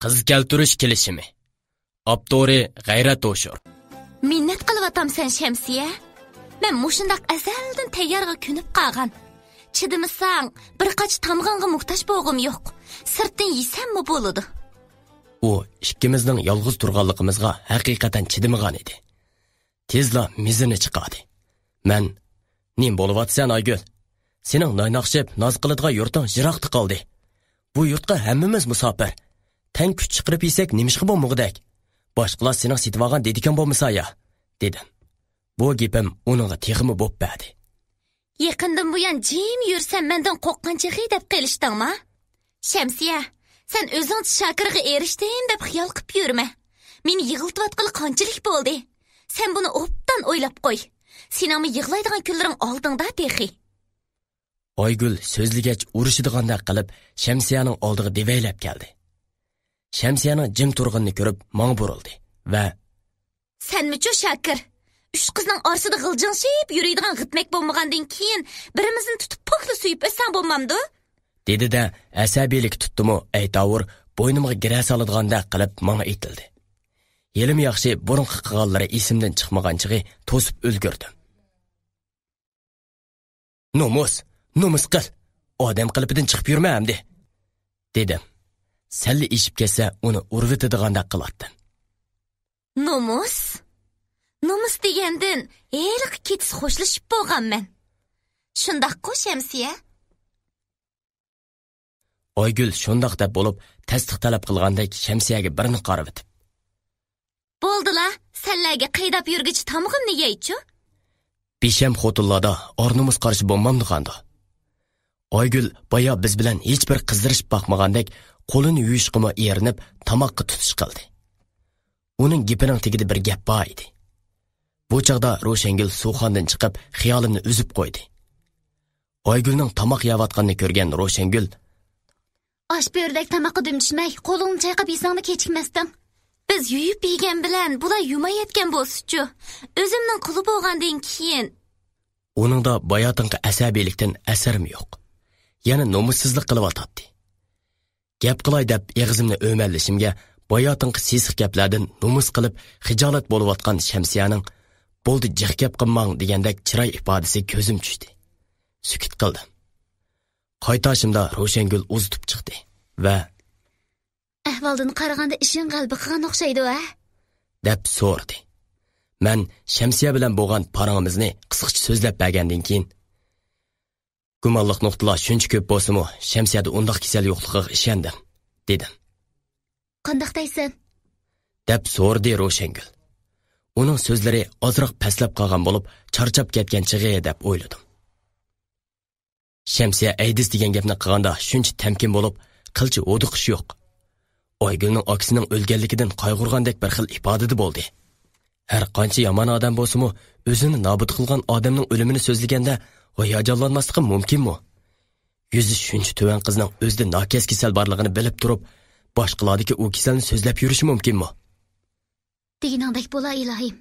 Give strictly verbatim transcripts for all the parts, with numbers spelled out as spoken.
قىز كەلتۈرۈش كېلىشىمى. ئاپتورى غەيرەت ھوشۇر. مىننەت قىلىۋاتامسەن، شەمسىيە؟ مەن مۇشۇنداق ئەزەلدىن تەييارغا كۆنۈپ قالغان. چىدىمىساڭ، بىر قاچا تامغىڭغا موھتاج بولغۇم يوق. سىرتتىن يېسەممۇ بولىدۇ. ئۇ ئىككىمىزنىڭ يالغۇز تۇرغانلىقىمىزغا ھەقىقەتەن چىدىمىغان ئىدى. تېزلا مېزىنى چىقاردى. مەن، نېمە بولۇۋاتىسەن، ئايگۈل؟ سېنىڭ نايناقشىپ ناز قىلىدىغان يۇرتۇڭ يىراقتا قالدى. بۇ يۇرتقا ھەممىمىز مۇساپىر. تەڭ كۈچ چىقىرىپ يېسەك نېمىشقا بولمىغۇدەك؟ باشقىلار سېنىڭ سېتىۋالغان دېدىكەن بولمىسا يا، دېدىم. بۇ گېپىم ئۇنىڭغا تېخىمۇ بوپ بەردى. يېقىندىن بۇيان جىم يۈرسەم مەندىن قورققان چېغى دەپ قېلىشتىڭما؟ شەمسىيە، سەن ئۆزۈڭچە شاكىرغا ئېرىشتىم دەپ خىيال قىپ يۈرمە. مېنى يىغلىتىۋاتقىلى قانچىلىك بولدى؟ سەن بۇنى ئوبدان ئويلاپ قوي. سېنىڭمۇ يىغلايدىغان كۈنلىرىڭ ئالدىڭدا تېخى. ئايگۈل سۆزلىگەچ ئۇرۇشىدىغاندەك قىلىپ شەمسىيەنىڭ ئالدىغا دېۋەيلەپ كەلدى. شەمسىيەنىڭ جىم تۇرغىنىنى كۆرۈپ ماڭا بۇرۇلدى ۋە، سەنمىچۇ شاكىر؟ ئۈچ قىزنىڭ ئارىسىدا غىلجىڭشىپ يۈرىدىغان غىتمەك بولمىغاندىن كېيىن، بىرىمىزنى تۇتۇپ پوكلا سۆيۈپ ئۆتسەڭ بولمامدۇ؟ دېدى-دە، ئەسەبىيلىك تۇتتىمۇ، ئەيتاۋۇر بوينۇمغا گىرە سالىدىغاندەك قىلىپ ماڭا ئېتىلدى. ھېلىمۇ ياخشى، بۇرۇنقى قىلغانلىرى ئېسىمدىن چىقمىغان چېغى توسۇپ ئۈلگۈردۈم. نومۇس، نومۇس قىل، ئادەم قېلىپىدىن چىقىپ يۈرمە ئەمدى، دېدىم. سەللا ئېشىپ كەتسە ئۇنى ئۇرۇۋېتىدىغاندەك قىلاتتىم. نومۇس؟ نومۇس دېگەندىن ھېلىقى كېتىس خوشلىشىپ بولغانمەن. شۇنداققۇ، شەمسىيە؟ ئايگۈل شۇنداق دەپ بولۇپ، تەستىق تەلەپ قىلغاندەك شەمسىيەگە بىرنى قارىۋېتىپ، بولدىلا، سەنلەرگە قىيداپ يۈرگۈچە تامىقىمنى يەيچۇ. بىشەم خوتۇنلاردا ئار-نومۇس قارىشى بولمامدۇ قانداق؟ ئايگۈل بايا بىز بىلەن ھېچبىر قىزىرىشىپ باقمىغاندەك، قولىنى يۇيۇشقىمۇ ئېرىنىپ، تاماققا تۇتۇش قىلدى. ئۇنىڭ گېپىنىڭ تېگىدە بىر گەپ بار ئىدى. بۇ چاغدا روشەنگۈل سۇخاندىن چىقىپ، خىيالىمنى ئۈزۈپ قويدى. ئايگۈلنىڭ تاماق يەۋاتقىنىنى كۆرگەن روشەنگۈل، ئاش بۆرىدەك تاماققا دۈم چۈشمەي، قولۇڭنى چايقاپ يېسەڭلا كېچىكمەستىڭ. بىز يۇيۇپ يېگەن بىلەن بۇلار يۇماي يەتكەن بولسىچۇ؟ ئۆزۈمنىڭ قۇلى بولغاندىن كېيىن. ئۇنىڭدا باياتىنقى ئەسەبىيلىكتىن ئەسەرمۇ يوق. يەنە نومۇسسىزلىق قىلىۋاتاتتى. گەپ قىلاي دەپ ئېغىزىمنى ئۆمەللىشىمگە، باياتىنقى سېسىق گەپلەردىن نومۇس قىلىپ خىجالەت بولۇۋاتقان شەمسىيەنىڭ، بولدى، جىق گەپ قىلماڭ، دېگەندەك چىراي ئىپادىسى كۆزۈم چۈشتى. سۈكۈت قىلدىم. قايتاشىمدا روشەنگۈل ئۇزىتىپ چىقتى ۋە، ئەھۋالدىن قارىغاندا ئىشىڭ غەلىبە قىلغان ئوخشايدۇ، ھە؟ دەپ سورىدى. مەن شەمسىيە بىلەن بولغان پاراڭىمىزنى قىسقىچە سۆزلەپ بەرگەندىن كېيىن، گۇمانلىق نۇقتىلار شۇنچە كۆپ بولسىمۇ، شەمسىيەدە ئۇنداق كېسەل يوقلۇقىغا ئىشەندىم، دېدىم. قانداق دەيسەن؟ دەپ سورىدى روشەنگۈل. ئۇنىڭ سۆزلىرى ئازراق پەسلەپ قالغان بولۇپ، چارچاپ كەتكەن چېغى دەپ ئويلىدىم. شەمسىيە ئەيدىز دېگەن گەپنى قىلغاندا شۇنچە تەمكىن بولۇپ، قىلچە ھودۇقۇشى يوق. ئايگۈلنىڭ ئاكىسىنىڭ ئۆلگەنلىكىدىن قايغۇرغاندەك بىر خىل ئىپادىدە بولدى. ھەر قانچە يامان ئادەم بولسىمۇ، ئۆزىنى نابۇت قىلغان ئادەمنىڭ ئۆلۈمىنى سۆزلىگەندە ھاياجانلانماسلىقى مۇمكىنمۇ؟ يۈزى شۇنچە تۆۋەن قىزنىڭ ئۆزىدە ناكەس كېسەل بارلىقىنى بىلىپ تۇرۇپ، باشقىلاردىكى ئۇ كېسەلنى سۆزلەپ يۈرۈشى مۇمكىنمۇ؟ دېگىنىڭدەك بولا، ئىلاھىم.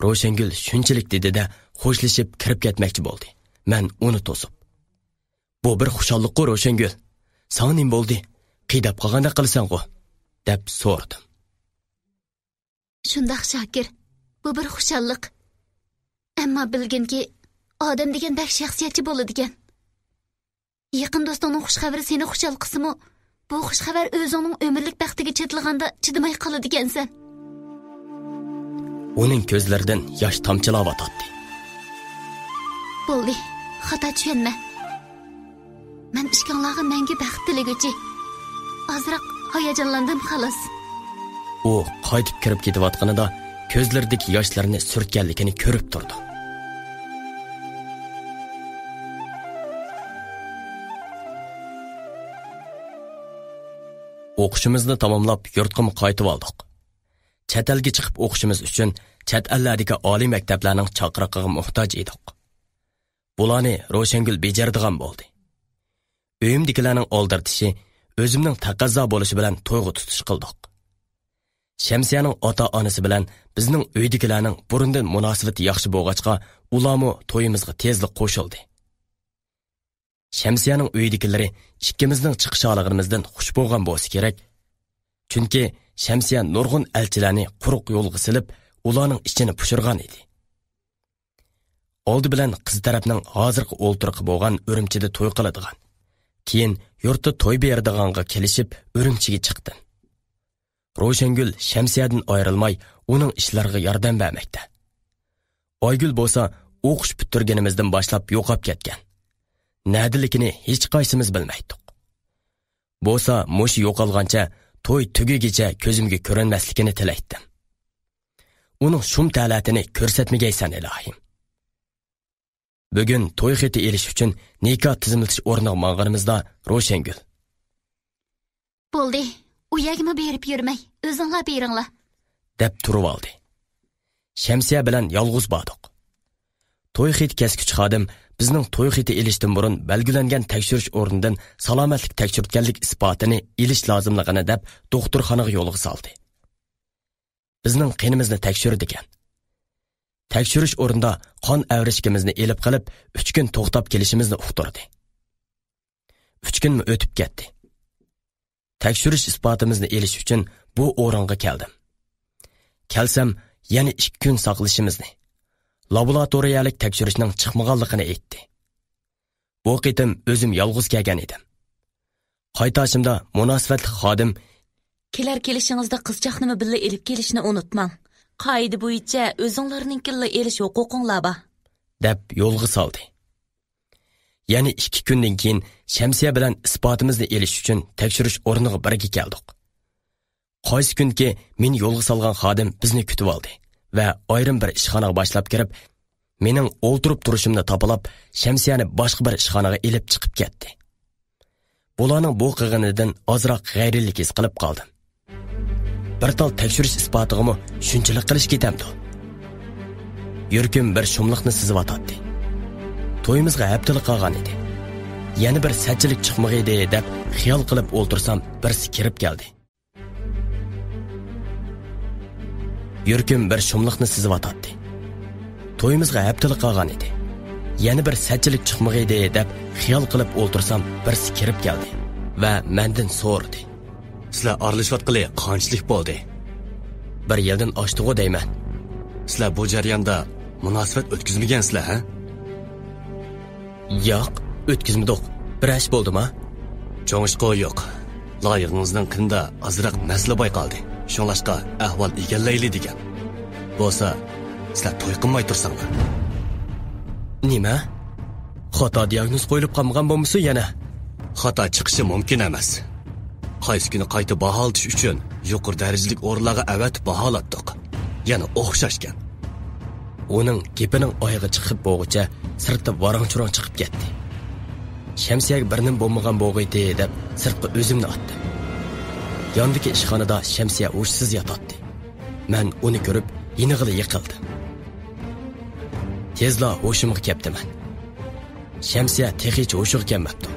روشەنگۈل شۇنچىلىك دېدى-دە، خوشلىشىپ كىرىپ كەتمەكچى بولدى. مەن ئۇنى توسۇپ، بۇ بىر خۇشاللىققۇ، روشەنگۈل. ساڭا نېمە بولدى؟ قىيداپ قالغاندەك قىلىسەنغۇ؟ دەپ سورىدىم. شۇنداق، شاكىر. بۇ بىر خۇشاللىق. ئەمما بىلگىنكى، ئادەم دېگەن بەك شەخسىيەتچى بولىدىكەن. يېقىن دوستۇڭنىڭ خۇش خەۋىرى سېنى خۇشال قىلسىمۇ، بۇ خۇش خەۋەر ئۆزۈڭنىڭ ئۆمۈرلۈك بەختىگە چېتىلغاندا چىدىماي قالىدىكەنسەن. ئۇنىڭ كۆزلىرىدىن ياش تامچىلاۋاتاتتى. بولدى، خاتا چۈشەنمە. مەن ئىككىڭلارغا مەڭگۈ بەخت تىلىگۈچى. ئازراق ھاياجانلاندىم، خالاس. ئۇ قايتىپ كىرىپ كېتىۋاتقىنىدا كۆزلىرىدىكى ياشلىرىنى سۈرتكەنلىكىنى كۆرۈپ تۇردۇم. ئوقۇشىمىزنى تاماملاپ، يۇرتقىمۇ قايتىۋالدۇق. چەت ئەلگە چىقىپ ئوقۇشىمىز ئۈچۈن چەت ئەللەردىكى ئالىي مەكتەپلەرنىڭ چاقىرىقىغا موھتاج ئىدۇق. بۇلارنى روشەنگۈل بېجىرىدىغان بولدى. ئۆيۈمدىكىلەرنىڭ ئالدىرىتىشى، ئۆزۈمنىڭ تەقەززا بولۇشى بىلەن تويغۇ تۇتۇش قىلدۇق. شەمسىيەنىڭ ئاتا-ئانىسى بىلەن بىزنىڭ ئۆيدىكىلەرنىڭ بۇرۇندىن مۇناسىۋىتى ياخشى بولغاچقا، ئۇلارمۇ تويىمىزغا تېزلا قوشۇلدى. شەمسىيەنىڭ ئۆيىدىكىلىرى ئىككىمىزنىڭ چىقىشالىغىنىمىزدىن خۇش بولغان بولسا كېرەك، چۈنكى شەمسىيە نۇرغۇن ئەلچىلەرنى قۇرۇق يولغا سېلىپ، ئۇلارنىڭ ئىچىنى پۇشۇرغان ئىدى. ئالدى بىلەن قىز تەرەپنىڭ ھازىرقى ئولتۇرىقى بولغان ئۈرۈمچىدە توي قىلىدىغان، كېيىن يۇرتتا توي بېرىدىغانغا كېلىشىپ ئۈرۈمچىگە چىقتىم. روشەنگۈل شەمسىيەدىن ئايرىلماي ئۇنىڭ ئىشلىرىغا ياردەم بەرمەكتە. ئايگۈل بولسا ئوقۇش پۈتتۈرگىنىمىزدىن باشلاپ يوقاپ كەتكەن. نەدىلىكىنى ھېچقايسىمىز بىلمەيتتۇق. بولسا مۇشۇ يوقالغانچە توي تۈگىگىچە كۆزۈمگە كۆرۈنمەسلىكىنى تىلەيتتىم. ئۇنىڭ شۇم تەلەتىنى كۆرسەتمىگەيسەن ئىلاھىم. بۈگۈن توي خېتى ئېلىش ئۈچۈن نىكاھ تىزىملىتىش ئورنىغا ماڭغىنىمىزدا روشەنگۈل، بولدى، ئۇ يەرگىمۇ بېرىپ يۈرمەي، ئۆزۈڭلار بېرىڭلار، دەپ تۇرۇۋالدى. شەمسىيە بىلەن يالغۇز باردۇق. توي خېتى كەسكۈچى خادىم بىزنىڭ توي خېتى ئېلىشتىن بۇرۇن بەلگىلەنگەن تەكشۈرۈش ئورنىدىن سالامەتلىك تەكشۈرتكەنلىك ئىسپاتىنى ئېلىش لازىملىقىنى دەپ دوختۇرخانىغا يولغا سالدى. بىزنىڭ قېنىمىزنى تەكشۈرىدىكەن. تەكشۈرۈش ئورنىدا قان ئەۋرىشكىمىزنى ئېلىپ قېلىپ، ئۈچ كۈن توختاپ كېلىشىمىزنى ئۇقتۇردى. ئۈچ كۈنمۇ ئۆتۈپ كەتتى. تەكشۈرۈش ئىسپاتىمىزنى ئېلىش ئۈچۈن بۇ ئورۇنغا كەلدىم. كەلسەم، يەنە ئىككى كۈن ساقلىشىمىزنى، لابوراتورىيەلىك تەكشۈرۈشنىڭ چىقمىغانلىقىنى ئېيتتى. بۇ قېتىم ئۆزۈم يالغۇز كەلگەن ئىدىم. قايتاشىمدا مۇناسىۋەتلىك خادىم، كېلەر كېلىشىڭىزدە قىزچاقنىمۇ بىللە ئېلىپ كېلىشنى ئۇنتۇماڭ. قائىدە بويىچە ئۆزۈڭلارنىڭكىنلا ئېلىش ھوقۇقۇڭلار بار، دەپ يولغا سالدى. يەنە ئىككى كۈندىن كېيىن شەمسىيە بىلەن ئىسپاتىمىزنى ئېلىش ئۈچۈن تەكشۈرۈش ئورنىغا بىرگە كەلدۇق. قايسى كۈنكى مېنى يولغا سالغان خادىم بىزنى كۈتۈۋالدى ۋە ئايرىم بىر ئىشخانىغا باشلاپ كىرىپ، مېنىڭ ئولتۇرۇپ تۇرۇشۇمنى تاپىلاپ، شەمسىيەنى باشقا بىر ئىشخانىغا ئېلىپ چىقىپ كەتتى. بۇلارنىڭ بۇ قىلغىنىدىن ئازراق غەيرىيلىك ھېس قىلىپ قالدىم. بىر تال تەكشۈرۈش ئىسپاتىغىمۇ شۇنچىلىك قىلىش كېتەمدۇ؟ يۈرىكىم بىر شۇملۇقنى سىزىۋاتاتتى. تويىمىزغا ھەپتىلا قالغان ئىدى. يەنە بىر سەتچىلىك چىقمىغىيدى دەپ خىيال قىلىپ ئولتۇرسام، بىرسى كىرىپ كەلدى. يۈرىكىم بىر شۇملۇقنى سىزىۋاتاتتى. تويىمىزغا ھەپتىلا قالغان ئىدى. يەنە بىر سەتچىلىك چىقمىغىيدى دەپ خىيال قىلىپ ئولتۇرسام، بىرسى كىرىپ كەلدى ۋە مەندىن سورىدى. سىلەر ئارىلىشىۋاتقىلى قانچىلىك بولدى؟ بىر يىلدىن ئاشتىغۇ دەيمەن. سىلەر بۇ جەرياندا مۇناسىۋەت ئۆتكۈزمىگەنسىلەر، ھە؟ ياق، ئۆتكۈزمىدۇق. بىر ئىش بولدىما؟ چوڭ ئىشقۇ يوق. لايىقىڭىزنىڭ قېنىدا ئازراق مەسىلە بايقالدى. شۇڭلاشقا ئەھۋال ئىگىلەيلى دېگەن. بولسا، سىلەر توي قىلماي تۇرساڭلار. نېمە؟ خاتا دىياگنوز قويۇلۇپ قالمىغان بولمىسۇن يەنە؟ خاتا چىقىشى مۇمكىن ئەمەس. قايسى كۈنى قايتا باھالىتىش ئۈچۈن يۇقىرى دەرىجىلىك ئورۇنلارغا ئەۋەتىپ باھالاتتۇق. يەنە ئوخشاشكەن. ئۇنىڭ گېپىنىڭ ئايىغى چىقىپ بولغۇچە سىرتتا ۋاراڭ-چۇرۇڭ چىقىپ كەتتى. شەمسىيەگە بىر نېمە بولمىغان بولغىيتى دەپ سىرتقا ئۆزۈمنى ئاتتىم. ياندىكى ئىشخانىدا شەمسىيە ھوشسىز ياتاتتى. مەن ئۇنى كۆرۈپ يېنىغىلا يىقىلدىم. تېزلا ھوشۇمغا كەپتىمەن. شەمسىيە تېخىچە ھوشىغا كەلمەپتۇ.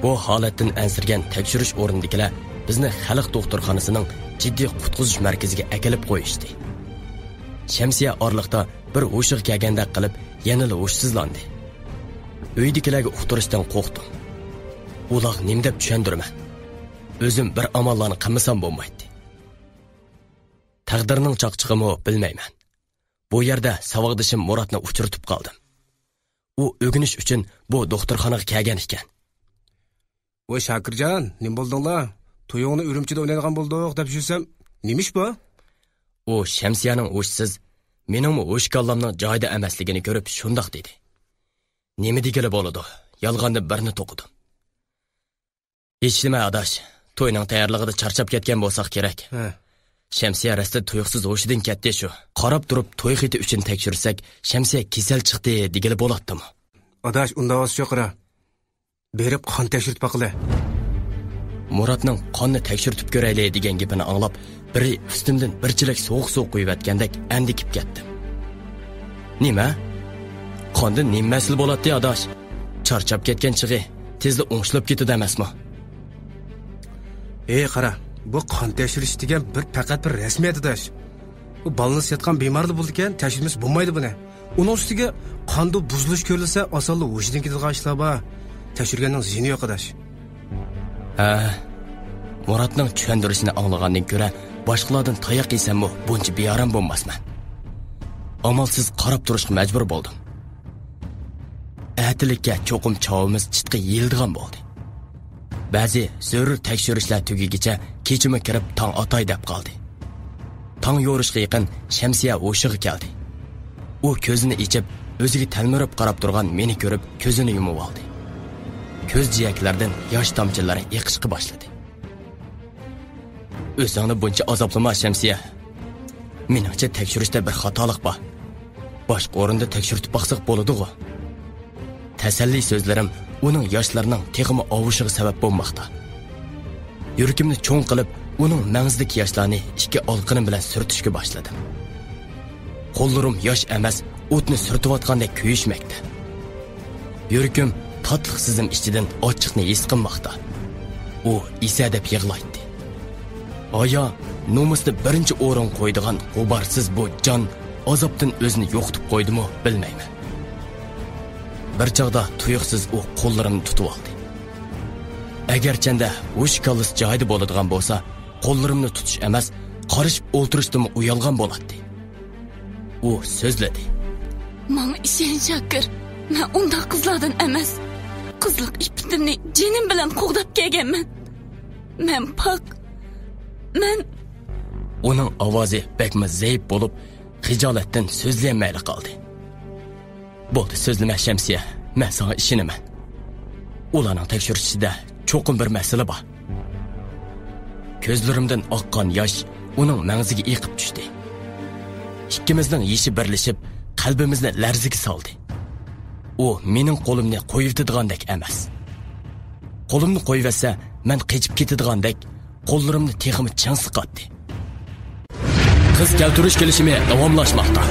بۇ ھالەتتىن ئەنسىرىگەن تەكشۈرۈش ئورنىدىكىلەر بىزنى خەلق دوختۇرخانىسىنىڭ جىددىي قۇتقۇزۇش مەركىزىگە ئەكېلىپ قويۇشتى. شەمسىيە ئارىلىقتا بىر ھوشىغا كەلگەندەك قىلىپ يەنىلا ھوشسىزلاندى. ئۆيدىكىلەرگە ئۇقتۇرۇشتىن قورقتۇم. ئۇلارغا نېمە دەپ چۈشەندۈرىمەن؟ ئۆزۈم بىر ئاماللارنى قىلمىسام بولمايتتى. تەقدىرنىڭ چاقچىقىمۇ بىلمەيمەن. بۇ يەردە ساۋاقدىشىم مۇراتنى ئۇچرىتىپ قالدىم. ئۇ ئۆگىنىش ئۈچۈن بۇ دوختۇرخانىغا كەلگەن ئىكەن. ۋاي شاكىرجان، نېمە بولدۇڭلار؟ تويۇڭنى ئۈرۈمچىدە ئوينايدىغان بولدۇق دەپ يۈرسەم، نېمە ئىش بۇ؟ ئۇ شەمسىيەنىڭ ھوشسىز، مېنىڭمۇ ھوش كاللامنىڭ جايىدا ئەمەسلىكىنى كۆرۈپ شۇنداق دېدى. نېمە دېگىلى بولىدۇ؟ يالغاندىن بىرنى توقۇدۇم. ھېچنېمە ئاداش، توينىڭ تەييارلىقىدا چارچاپ كەتكەن بولساق كېرەك. ھە. شەمسىيە راستتىن تۇيۇقسىز ھوشىدىن كەتتى شۇ. قاراپ تۇرۇپ توي خېتى ئۈچۈن تەكشۈرسەك، شەمسىيە كېسەل چىقتى دېگىلى بولاتتىمۇ؟ ئاداش، ئۇنداق بولسا شۇ قارا. بېرىپ قان تەكشۈرتۈپ باقىلى. مۇراتنىڭ قاننى تەكشۈرتۈپ كۆرەيلى دېگەن گېپىنى ئاڭلاپ، بىرى ئۈستۈمدىن بىر چېلەك سوغۇق سۇ قۇيۇۋەتكەندەك ئەندىكىپ كەتتىم. نېمە؟ قاندا نېمە مەسىلە بولاتتى، ئاداش؟ چارچاپ كەتكەن چېغى تېزلا ئوڭشىلىپ كېتىدۇ ئەمەسمۇ؟ ئېي، قارا، بۇ قان تەكشۈرۈش دېگەن بىر، پەقەت بىر رەسمىيەت، ئاداش. بۇ بالنىس ياتقان بىمارلا بولىدىكەن، تەكشۈرمىسە بولمايدۇ بۇنى. ئۇنىڭ ئۈستىگە قاندا بۇزۇلۇش كۆرۈلسە، ئاسانلا ھوشىدىن كېتىدىغان ئىشلار بار. تەكشۈرگەننىڭ زىيىنى يوق، ئاداش. ھە، مۇراتنىڭ چۈشەندۈرۈشىنى ئاڭلىغاندىن كۆرە، باشقىلاردىن تاياق يېسەممۇ بۇنچە بىئارام بولماسمەن. ئامالسىز قاراپ تۇرۇشقا مەجبۇر بولدۇم. ئەتىلىككە چوقۇم چاۋىمىز چىتقا يېيىلىدىغان بولدى. بەزى زۆرۈر تەكشۈرۈشلەر تۈگىگىچە كېچىمۇ كىرىپ تاڭ ئاتاي دەپ قالدى. تاڭ يورۇشقا يېقىن شەمسىيە ھوشىغا كەلدى. ئۇ كۆزىنى ئېچىپ، ئۆزىگە تەلمۈرۈپ قاراپ تۇرغان مېنى كۆرۈپ، كۆزىنى يۇمۇۋالدى. كۆز جىيەكلەردىن ياش تامچىلىرى ئېقىشقا باشلىدى. ئۆزۈڭنى بۇنچە ئازابلىما، شەمسىيە. مېنىڭچە، تەكشۈرۈشتە بىر خاتالىق بار. باشقا ئورۇندا تەكشۈرتۈپ باقساق بولىدىغۇ. تەسەللى سۆزلىرىم ئۇنىڭ ياشلىرىنىڭ تېخىمۇ ئاۋۇشىغا سەۋەب بولماقتا. يۈرىكىمنى چوڭ قىلىپ، ئۇنىڭ مەڭزىدىكى ياشلارنى ئىككى ئالىقىنىم بىلەن سۈرتۈشكە باشلىدىم. قوللىرىم ياش ئەمەس، ئوتنى سۈرتۈۋاتقاندەك كۆيۈشمەكتە. يۈرىكىم تاتلىق سېزىم ئىچىدىن ئاچچىقنى ھېس قىلماقتا. ئۇ ئېسە دەپ يىغلايتتى. ھايا، نومۇسنى بىرىنچى ئورۇنغا قويىدىغان غۇبارسىز بۇ جان ئازابتىن ئۆزىنى يوقىتىپ قويدىمۇ، بىلمەيمەن. بىر چاغدا تۇيۇقسىز ئۇ قوللىرىمنى تۇتۇۋالدى. ئەگەرچەندە ھوش كاللىسى جايىدا بولىدىغان بولسا، قوللىرىمنى تۇتۇش ئەمەس، قارىشىپ ئولتۇرۇشتىنمۇ ئۇيالغان بولاتتى. ئۇ سۆزلىدى. ماڭا ئىشەن، شاكىر. مەن ئۇنداق قىزلاردىن ئەمەس. قىزلىق ئىپپىتىمنى جېنىم بىلەن قوغداپ كەلگەنمەن. مەن پاك. مەن ئۇنىڭ ئاۋازى بەكمۇ زەئىپ بولۇپ، خىجالەتتىن سۆزلىيەلمەيلا قالدى. بولدى، سۆزلىمە، شەمسىيە. مەن ساڭا ئىشىنىمەن. ئۇلارنىڭ تەكشۈرۈشىدە چوقۇم بىر مەسىلە بار. كۆزلىرىمدىن ئاققان ياش ئۇنىڭ مەڭزىگە ئېقىپ چۈشتى. ئىككىمىزنىڭ يېشى بىرلىشىپ، قەلبىمىزنى لەرزىگە سالدى. ئۇ مېنىڭ قولۇمنى قويۇۋېتىدىغاندەك ئەمەس. قولۇمنى قويۇۋەتسە، مەن قېچىپ كېتىدىغاندەك، قوللىرىمنى تېخىمۇ چىڭ سىقاتتى. قىز كەلتۈرۈش كېلىشىمى داۋاملاشماقتا.